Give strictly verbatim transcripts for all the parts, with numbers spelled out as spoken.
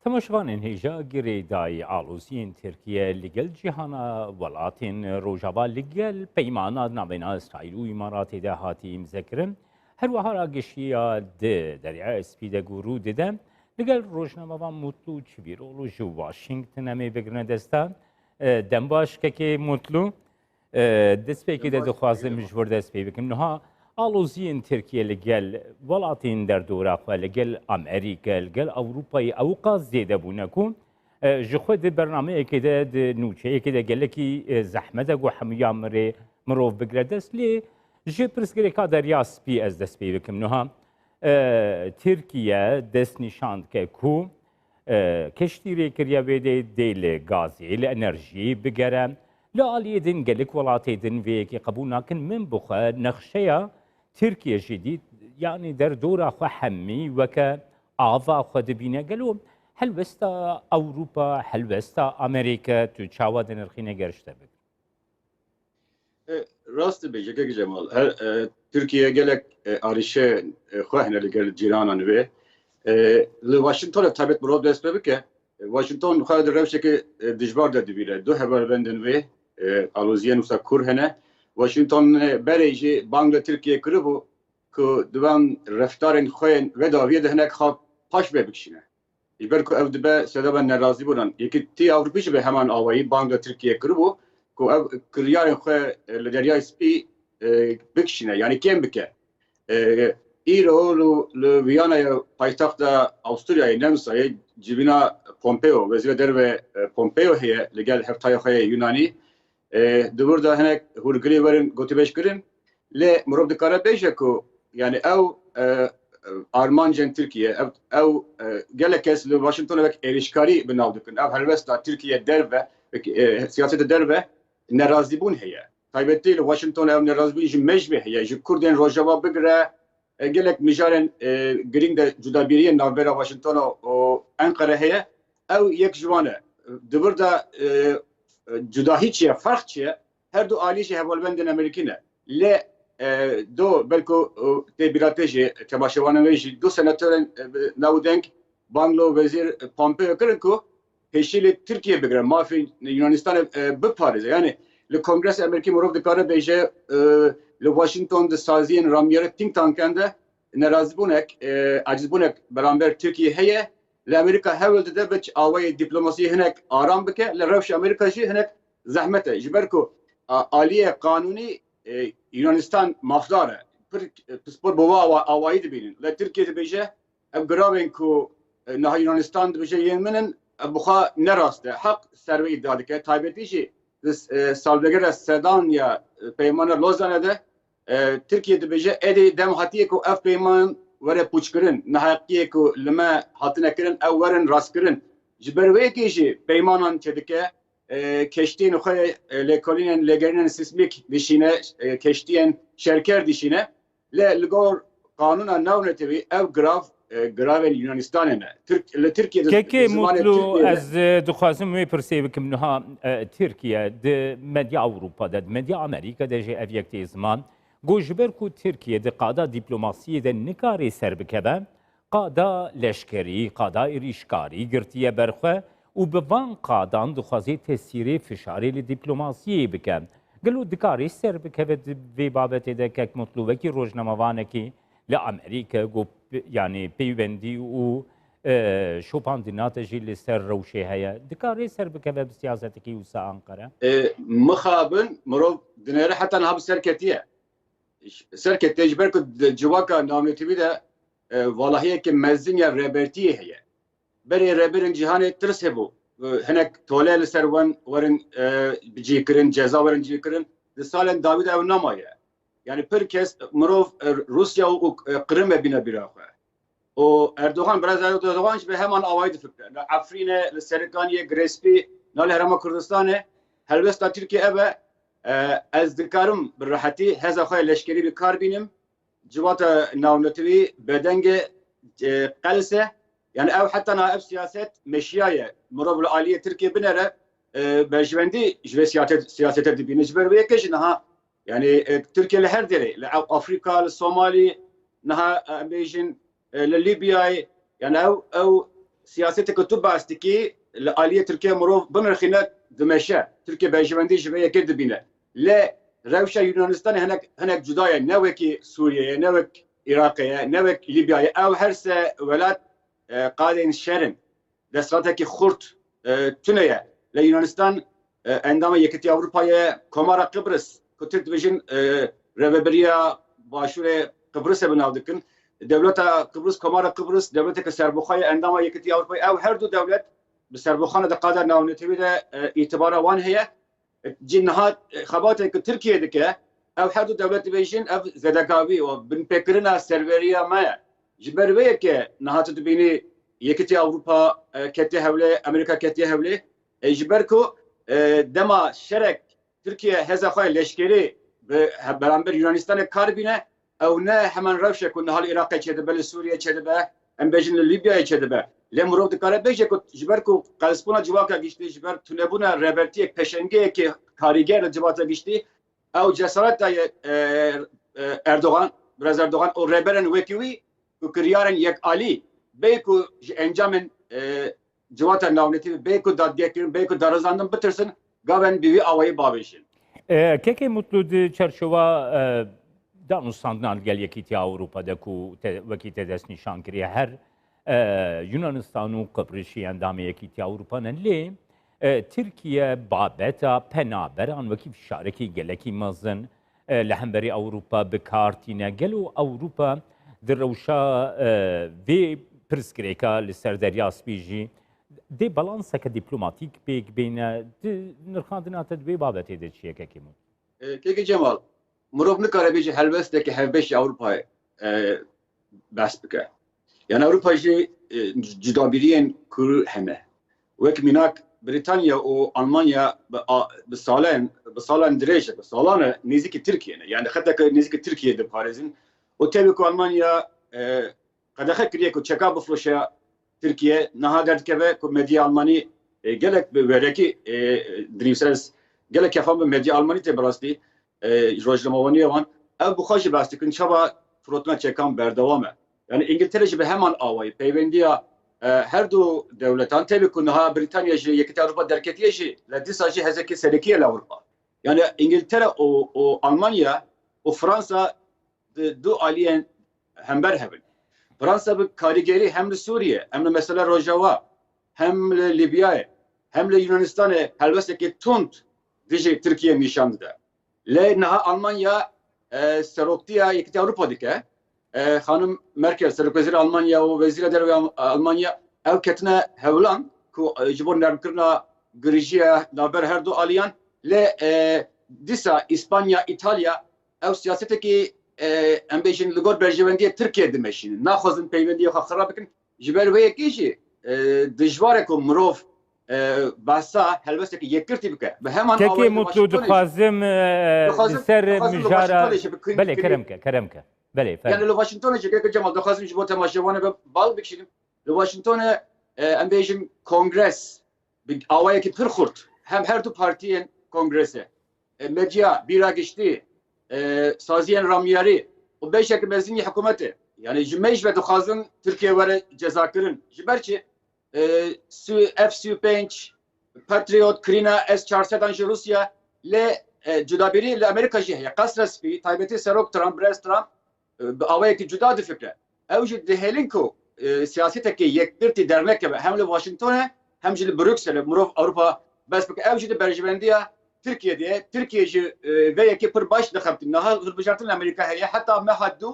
Temaşevanên hêja girêdayî, aloziyên Tirkiye li gel cîhana welatên Rojava li gel peymana navbeyna Îsraîl û Îmaratê de hatî îmzekirin. Her wiha ragişiya di Derya Spî de ku rû dide, li gel rojnamevan Mutlu Çivîroglu ji Washington em ê bigirine dest. E, dem baş kekê Mutlu. E, destpêkê de dixwazim ji vir dest pê bikim. Niha aloziyên Tirkiye li gel welatên derdora xwe, li gel Amerîka, li gel Ewropayê ewqas zêde bûne ku, e, ji xwe di bernameyekê de, di nûçeyekê de gelekî, e, zehmet e ku hemûya mirê mirov bigire dest. Lê ji pirsgirêka Derya Spî ez dest pê bikim. Niha, e, Tirkiye destnîşan dike ku, e, keştî rê kiriye vê dê, dê li gazê, li enerjiyê bigere. Li aliyê din gelek welatê din vê yekê qebûl nakin. Min bi xwe nexşeya Tirkiye jî dît, yanî derdora xwe hemî weke ava xwe dibîne. Gelo helwesta Ewropa, helwesta Amerîka tu çawa dinirxîne ger ji te bibî? E, rast dibêje kek Cemal. Her, e, Tirkiye gelek, e, arîşe, e, xwe hene li gel cîranan wê. E, li Washington re taybet mirov dest pê bike. E, Washington xwe di rewşeke, e, dijbar de dibîne. Du hevalbendên wê, e, aloziyên wisa kûr hene. Washington, e, berê jî bang li Tirkiye kiribû ku di van reftarên xwe yên vedaviyê de hinek xwe paş ve bikişîne. Ji ber ku ev dibe sedema nerazîbûnan. Yekîtiya Ewropî jî bi heman awayî bang li Tirkiye kiribû ku ev kiryarên xwe, e, li Deryayê Spî, e, bikişîne, yanî kêm bike. E, îro li, li Viyanayê, paytexta Awisturyayê, Nemsayê, civîna Pompeo, wezîra derve, e, Pompeo heye li gel hevtaya xwe yê Yunanî. E, di wir de hinek hûrgilî werin gotûbêj kirin. Lê mirov dikare bêje ku, yani, ew, e, armancên Tirkiye, ev, ew, e, gelek kes li Washington wek êrişkarî bi nav dikin. Ev helwesta Tirkiye derve, wek, e, siyasete derve nerazîbûn heye. Taybetî li Washington ev nerazîbûn ji mejbê heye, ji Kurdên Rojava bigire, e, gelek mijarên, e, girîng de cudabîriyên navbera Washington û, û Enqere heye. Ew yek ji wan e. Di vir de, e, e, cudahî çi ye, ferq çi ye? Her du alî jî hevalbendên Amerîkî ne. Lê, e, do belku, e, tê bîra te jî, temaşevanên wê jî, du senatorên, e, bi nav û deng bang li Wezîr Pompeo kirin ku pêşî li Tirkiye bigire, mafê Yunanistanê, e, biparêze. Yani li Kongresa Amerîkî mirov dikare bêje, e, li Washington di saziyên ramiyerê think tankan de nerazîbûnek, e, acizbûnek beramber Tirkiye heye. Li Amerîka hewl dide bi awayê diplomasiyê hinek aram bike, li rewşa Amerîka jî hinek zehmet e. Ji ber ku, a, aliyê qanûnî, e, Yunanistan mafdar e. Pir, e, pispor bi wa awa-, awayî dibînin. Li Tirkiye dibêje, ev giravên ku, e, niha Yunanistan dibêje yên min in, ev bi xwe ne rast e. Heq ser wê îdia dike. Taybetî jî di, e, salvegera sedan ya, e, Peymana Lozanê de, e, Tirkiye dibêje, êdî dem hatiye ku ev peyman were pûçkirin. Neheqiyê ku li me hatine kirin, ew werin rastkirin. Ji ber wê yekê jî peymanan çêdike, e, keştiyên xwe, e, lêkolînên lêgerînên sîsmîk dişîne, e, keştiyên şerker dişîne. Lê li gor qanûna navnetewî ev girav, e, giravên Yunanistanê ne. Tirk-, li Tirkiye de Kekê zimanê Mutlu, Tirkiye de ez, e, dixwazim wê pirsê bikim niha, e, Tirkiye di medya Ewropa de, di medya Amerîka de jî ev yek tê ziman. Got ji ber ku Tirkiye di qada dîplomasiyê de nikare serbikeve, qada leşkerî, qada êrîşkarî girtiye ber xwe û bi van qadan dixwaze tesîrê fişarê li dîplomasiyê bike. Gelo dikare serbikeve di vê babetê de kek Mutlu wekî rojnamevanekî li Amerîka ku p-, yanî peywendî û, e, şopandina te jî li ser rewşê heye. Dikare serbikeve bi siyasetekî wisa Anqere? E, mixabin mirov dinêre heta niha bi ser ketiye. Ser ketiye ji ber ku di civaka navnetewî de, e, valahiyeke mezin ya rêbertiyê heye. Berê rêberên cîhanê tirs hebû. E, hinek tole li ser wan werin, e, bicihkirin, ceza werin cihkirin. Di salên dawî de ew nemaye. Yani pir kes mirov, e, Rûsya û, û, e, Qirime bîne bîra xwe. Û Erdogan, Birêz Erdogan jî bi heman awayî difikire. Li Efrînê, li Serêkaniyê, Girêspî, na li Herêma Kurdistanê, helwesta Tirkiye ev e, e, ez dikarim bi rehetî heza xwe ya leşkerî bi kar bînim, civata navnetewî bedengê, e, qels e. Yani ew heta niha ev siyaset meşiyaye. Mirov li aliyê Tirkiye binere, e, berjewendî ji vê siyaset-, siyasete dibîne. Ji ber vê yekê jî niha, yani, e, Tirkiye li her derê, li Af-, Afrîka, li Somalî, niha, e, em bêjin, e, li Lîbyayê, yani ew, ew siyasetê ku tu behs dikî, li aliyê Tirkiye mirov binirxîne, dimeşe. Tirkiye berjewendî ji vê yekê dibîne. Lê rewşa Yunanistanê hinek, hinek cuda ye. Ne wekî Sûriye ye, ne wek Iraqê ye, ne wek Lîbya ye. Ew her se welat, e, qadên şer in. Desthilatekî xurt, e, tune ye. Lê Yunanistan, e, endama Yekîtiya Ewropa ye, Komara Qibris, ku Tirk dibêjin, e, rêvebiriya Başûrê Qibrisê bi nav dikin. Dewleta Qibris, Komara Qibris, dewleteke serbixwe ye, endama Yekîtiya Ewropa ye. Ew her du dewlet bi serbixwana di qada navnetewî de, e, îtibara wan heye. Cî niha, e, xebatên ku Tirkiye dike, ev her du dewlet dibêjin, ev zedekavî û binpêkirina serweriya me ye. Ji ber vê yekê niha tu dibînî Yekîtiya Ewropa, e, ketiye hewlê, Amerîka ketiye hewlê. E, ji ber ku, e, dema şerek Tirkiye heza xwe leşkerî bi he-, beramber Yunanistanê kar bîne, ew ne heman rewşe ku niha li Iraqê çêdibe, li Sûriyê çêdibe, em bêjin li Lîbyayê çêdibe. Lê mirov dikare bêje ku ji ber ku qelsbûna civaka giştî, ji ber tunebûna rêbertiyek, pêşengeyekê karîger li civata giştî, ew cesareta ye, e, e, Erdogan, Birêz Erdogan û rêberên wekî wî ku kiryarên yekalî bê ku ji encamên, e, civata navnetî bê ku dadgekirin, bê ku darizandin bitirsin, gavên bi vî awayî bavêjin. E, Kekê Mutlu, di çarçowa, e, danûstandina li gel Yekîtiya Ewropa de ku te, wekî te destnîşan kiriye, her, e, Yunanistan û Qibrisî endamê Yekîtiya Ewropa ne, lê, e, Tirkiye babeta penaberan wekî fişarekî gelekî mezin, e, li hemberî Ewropa bi kar tîne. Gelo Ewropa di rewşa, e, vê pirsgirêka li ser Derya Spî jî dê balanseke dîplomatîk pêk bêne? Di nirxandina te di vê babetê de çi ye, Kekê Mutlu? E, Kekê Cemal, mirov nikare bêje helwesteke hevbeş ya Ewropayê, e, behs bike. Yani Ewropa jî, e, cudabîriyên kûr hene. Wek mînak Brîtanya û Almanya bi a-, bi salen, bi salan dirêj e, bi salan e nêzîkî Tirkiye ne. Yani xeteke nêzîkî Tirkiye diparêzin. Û tevî ku Almanya, e, qedexe kiriye ku çeka bifroşe Tirkiye, niha derdikeve ku medya Almanî, e, gelek bi werekî, e, dinivîse, gelek kefan bi medya Almanî tê bi rastî, e, rojnamevaniyê wan. Ev bi xwe jî behs dikin çawa firotina çekan berdewam e. Yani Îngiltere jî bi heman awayî peywendiya, e, her du dewletan, tevî ku niha Brîtanya ji Yekîtiya Ewropa derketiye jî, lê dîsa jî hezekî serekî ye li Ewropa. Yani Îngiltere û, û Almanya û Fransa di du aliyên hember hev in. Fransa bi karîgerî hem li Sûriye, hem li mesela Rojava, hem li Lîbyayê, hem li Yunanistanê helwestekî tund dijî Tirkiye nîşan dide. Lê niha Almanya, e, seroktiya Yekîtiya Ewropa dike. E, Xanim Merkel, serokwezîra Almanya û wezîra derve Al-, Almanya, ew ketine hewlan ku, e, ji bo nermkirina girijiya navber her du aliyan, lê, e, dîsa Îspanya, Îtalya, ew siyasetekî, e, em bêjin li gor berjewendiyê Tirkiye dimeşînin. Naxwazin peywendiyê xwe xirab bikin. Ji ber vê yekê jî, e, dijwar e ku mirov, e, behsa helwestekî yekgirtî bike. Bi heman Kekê awayî li Mutlu, Washingtonê jî, dixwazim, e, dixwazim, li ser dixwazim li mijara Washingtonê jî bi Queen, Belê, Queen, kerem ke, kerem ke. Belê, fermo. Yani li Washingtonê jî, Kekê Cemal, dixwazim ji bo temaşevanê ve bal bikişînim. Li Washingtonê, e, em bêjin kongres, bi awayekî pir xurt, hem her du partiyên kongrese, e, medya, bîra giştî, e, saziyên ramyarî û beşeke mezin yê hikûmetê. Yani ji me jî ve dixwazin Tirkiye were cezakirin. Ji ber çi? E, Su-, F sî û pênc, Patriot, kirîna S çar sedan ji Rûsya, lê, e, cudabîrî li Amerîka jî heye. Qesra Spî, taybetî Serok Trump, Birêz Trump, e, bi awayekî cuda difikire. Ew jî dihêlin ku, e, siyaseteke yekgirtî dernekeve hem li Washingtonê hem jî li Brukselê, mirov Ewropa behs bike. Ew jî di berjewendiya Tirkiye de ye. Tirkiye jî, e, vê yekê pir baş dixebitîne. Niha hilbijartin li Amerîka heye. Heta meha du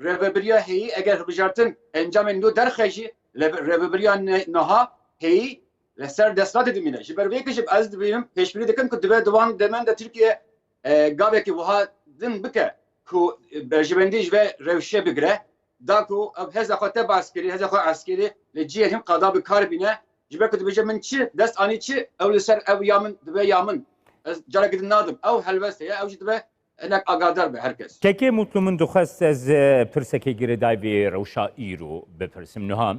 rêvebiriya heyî, eger hilbijartin encamên nû derxe jî, rêve-, rêvebiriya ne-, niha heyî li ser desthilatê dimîne. Ji ber vê yekê jî ez dibînim, pêşbînî dikim ku divê di van deman de Tirkiye, e, gavekî wiha din bike ku berjewendî ji vê rewşê bigire, da ku ev heza xwe te bi eskerî, heza xwe eskerî li cihê hin qada bi kar bîne. Ji ber ku dibêje, min çi dest anî çi, ew li ser ew ya min dibe ya min. Ez careke din nadim. Ew helwest heye, ew jî dibe hinek agadar be her kes. Kekê Mutlu, min dixwest ez, e, pirsekê girêdayî vê rewşa îro bipirsim. Niha,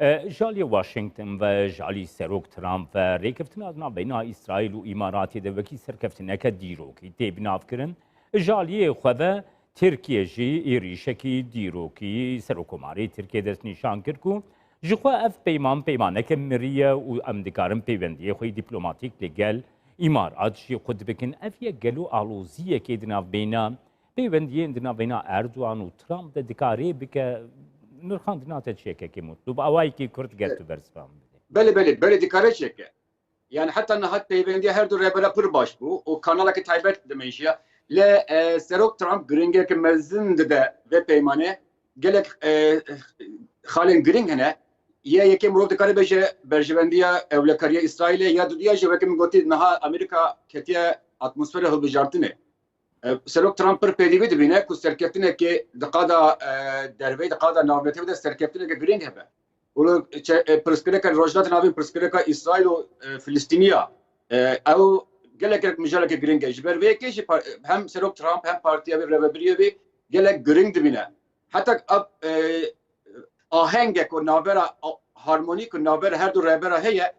e, ji aliyê Washington ve, ji alî Serok Trump ve rêkeftina di navbeyna Îsraîl û Îmaratê de wekî serkeftineke dîrokî tê binavkirin. Ji aliyê xwe ve Tirkiye jî êrîşekî dîrokî Serokkomarê Tirkiye destnîşan kir ku Ji xwe ev peyman peymaneke mirî ye û em dikarin peywendiyê xwe yê dîplomatîk li gel Îmarat jî xurt bikin. Ev yek gelo aloziyekê di navbeyna peywendiyên di navbeyna Erdogan û Trump de dikare bike? Nirxandina te çi yekekê mutlu bi awayekî kurt ger tu bersivan bidî. Belê, belê, belê dikare çêke. Yani heta niha peyvendiya her du rêbera pir baş bû û kanaleke taybet dimeşiya. Lê, e, Serok Trump giringeke mezin dide vê peymanê. Gelek, e, xalên giring hene. Ya yekê mirov dikare bêje berjevendiya ewlekariya Îsraîlê, ya dudiya jî weke min gotî niha Amerîka ketiye atmosfera hilbijartinê. E, Serok Trump pir pêdivî dibîne ku serkeftinekê di qada, e, derveyî, di qada navnetewî de serkeftineke giring hebe. Û çe-, e, pirsgirêka Rojhilata Navîn, pirsgirêka Îsraîl û, e, Filistîniya, e, ew gelek, gelek mijareke giring e. Ji ber vê yekê jî par-, hem Serok Trump hem partiya wê, rêvebiriyê wê gelek giring dibîne. Heta ev, e, ahenge ku navbera, a-, harmonî ku navbera her du rêbera heye,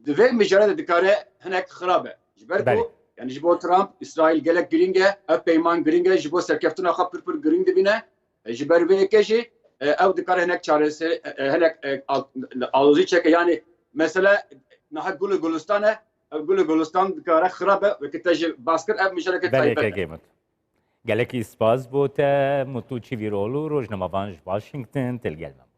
di vê mijara de dikare hinek xirab e. Ji ber ku, Belê. yani ji bo Trump, Îsraîl gelek giring e, ev peyman giring e, ji bo serkeftina xwe pir pir giring dibîne. E, ji ber vê yekê jî, e, ew dikare hinek çaresi, e, e, hinek, e, al-, alozî çeke. Yani mesele niha gul û gulistan e, ev gul û gulistan dikare xirab e, wekî te jî bas kir, ev mijareke Belê taybet e. kekê min. Gelekî spas bo te, Mutlu Çivîroğlu, rojnamevan ji Washington, til gel me.